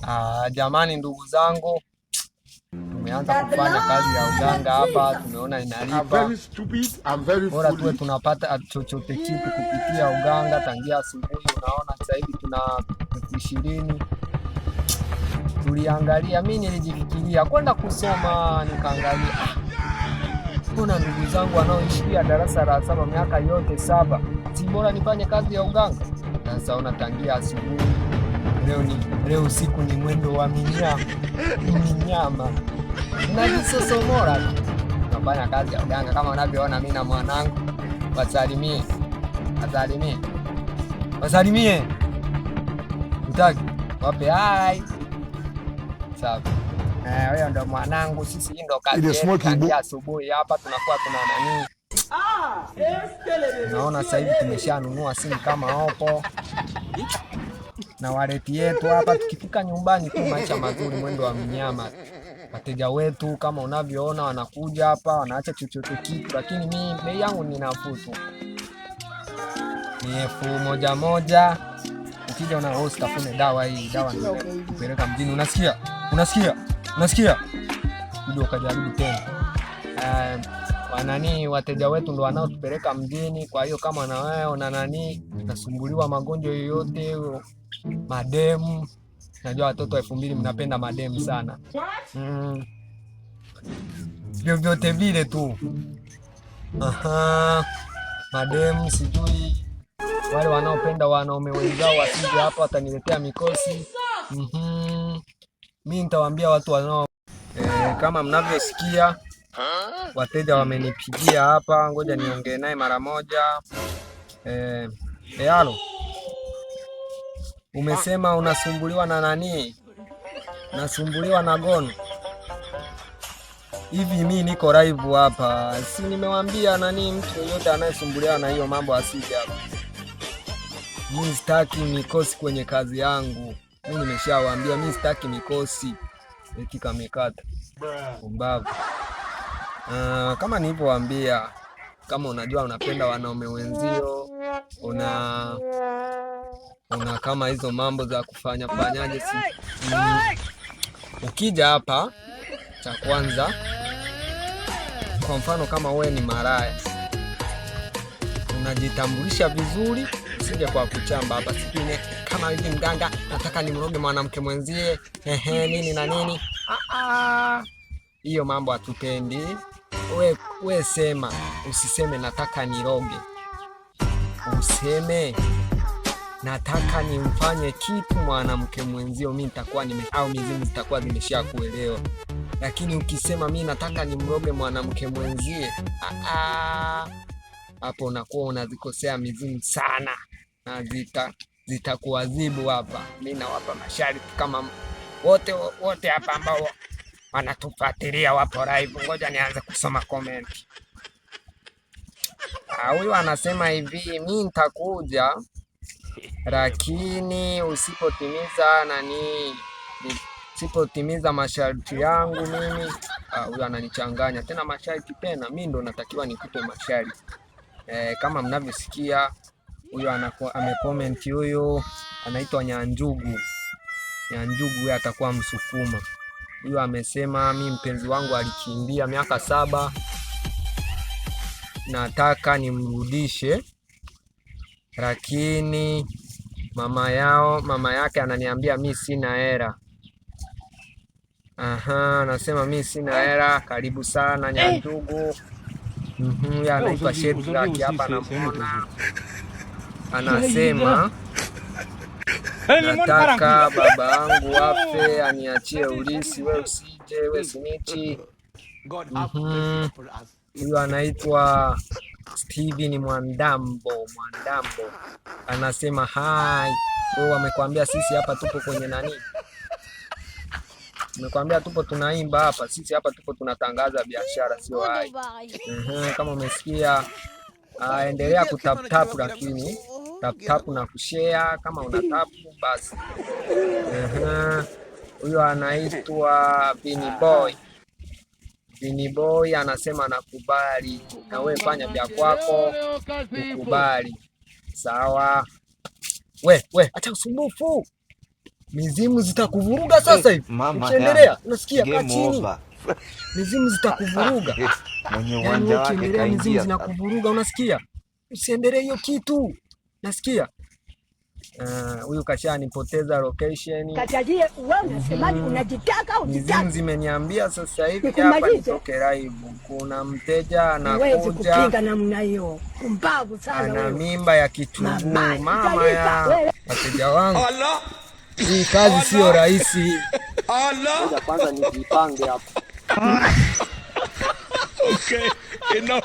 Ah, jamani ndugu zangu, tumeanza kufanya kazi ya uganga hapa, tumeona inalipa. Bora tuwe tunapata chochote kitu kupitia uganga tangia asubuhi. Unaona sasa hivi tuna 20,000. Tuliangalia, mimi nilijifikiria kwenda kusoma, nikaangalia kuna ndugu zangu wanaoishia darasa la saba miaka yote saba, si bora nifanye kazi ya uganga? Sasa ona tangia asubuhi leo ni leo usiku ni mwendo wa minyama minyama najisosomora nafanya kazi ya uganga kama unavyoona. Mimi na mwanangu, wasalimie, wasalimie, wasalimie, utaki wape hai. Sawa. Huyo ndo mwanangu. Sisi hii ndo kazi yetu tangia asubuhi hapa tunakuwa tuna nani. Naona sasa hivi tumeshanunua simu kama Oppo na waleti yetu hapa. Tukifika nyumbani tu maisha mazuri, mwendo wa mnyama. Wateja wetu kama unavyoona wanakuja hapa wanaacha chochote kitu, lakini mi bei yangu ni nafuu tu, ni 1000. Ukija una host tafune dawa hii, dawa ni kupeleka mjini. Unasikia? Unasikia? Unasikia? Ndio ukajaribu tena. Wanani wateja wetu ndo wanaotupeleka mjini. Kwa hiyo kama na wewe una nani nasumbuliwa magonjwa yoyote, mademu, najua watoto 2000 mnapenda mademu sana. Vyovyote vile tu. Aha, mademu sijui wale wanaopenda wanaume wenzao wasije hapa wataniletea mikosi. Mi nitawaambia watu wanao kama mnavyosikia wateja wamenipigia hapa, ngoja niongee naye mara moja. Halo, umesema unasumbuliwa na nani? Nasumbuliwa na gono hivi. Mi niko live hapa, si nimewambia nani, mtu yeyote anayesumbuliwa na hiyo mambo asije hapa. Mi sitaki mikosi kwenye kazi yangu, mi nimeshawaambia, mi sitaki mikosi. Eti kamekata umbavu. Kama nilivyowaambia, kama unajua unapenda wanaume wenzio, una kama hizo mambo za kufanya fanyaje, si ukija hapa, cha kwanza, kwa mfano kama wewe ni maraya, unajitambulisha vizuri, usije kwa kuchamba hapa sipine kama hivi mganga, nataka nimroge mwanamke mwenzie, ehe, nini na nini. Hiyo mambo hatupendi. We sema, usiseme nataka niroge, useme nataka nimfanye kitu mwanamke mwenzio, mi nitakuwa nime au mizimu zitakuwa zimesha kuelewa. Lakini ukisema mi nataka nimroge mwanamke mwenzie, hapo unakuwa unazikosea mizimu sana na zitakuadhibu hapa. Mi nawapa masharti kama wote wote hapa ambao wanatufuatilia wapo live. Ngoja nianze kusoma comment. Huyu anasema hivi, mi nitakuja lakini usipotimiza nani, usipotimiza masharti yangu mimi. Huyu ananichanganya tena masharti tena, mi ndo natakiwa nikupe masharti. Kama mnavyosikia huyu amecomment, huyu anaitwa Nyanjugu. Nyanjugu huyu atakuwa Msukuma. Huyu amesema mi mpenzi wangu alikimbia miaka 7, nataka nimrudishe, lakini mama yake ananiambia mi sina hela. Aha, anasema mi sina hela. Karibu sana Nyanjugu. Huyu anaitwa Shedrack hapa namuona. Anasema nataka baba yangu afe aniachie ulisi, we usije, we sinichi. Huyu anaitwa Steven Mwandambo. Mwandambo anasema hai, wewe wamekwambia sisi hapa tupo kwenye nani? Nimekwambia tupo tunaimba hapa, sisi hapa tupo tunatangaza biashara, sio hai. Kama umesikia, endelea kutap tap, lakini tap tap na kushare kama una tap basi. Huyo anaitwa Bini Boy. Bini Boy anasema nakubali, na wewe fanya vya kwako ukubali. Sawa. We, acha usumbufu. Mizimu zitakuvuruga sasa hivi. Mama Ukiendelea, yangu. unasikia, kaa Game chini. over. Mizimu zitakuvuruga. Mwenye Yaani uwanja wewe wake ukiendelea mizimu kaingia. zinakuvuruga, unasikia? Usiendelee hiyo kitu. Nasikia? Huyu kashanipoteza location. Katajie wewe unasemaje? Unajitaka Mizimu ujitaki? zimeniambia sasa hivi hapa Nikumalize? nitoke live. Kuna mteja Huwezi anakuja kupinga namna hiyo. Pumbavu sana ana wewe. mimba ya kitunguu. Mama, Mama utalipa ya wewe. wateja wangu, hii kazi sio rahisi. Ngoja kwanza nijipange hapa. Okay, enough.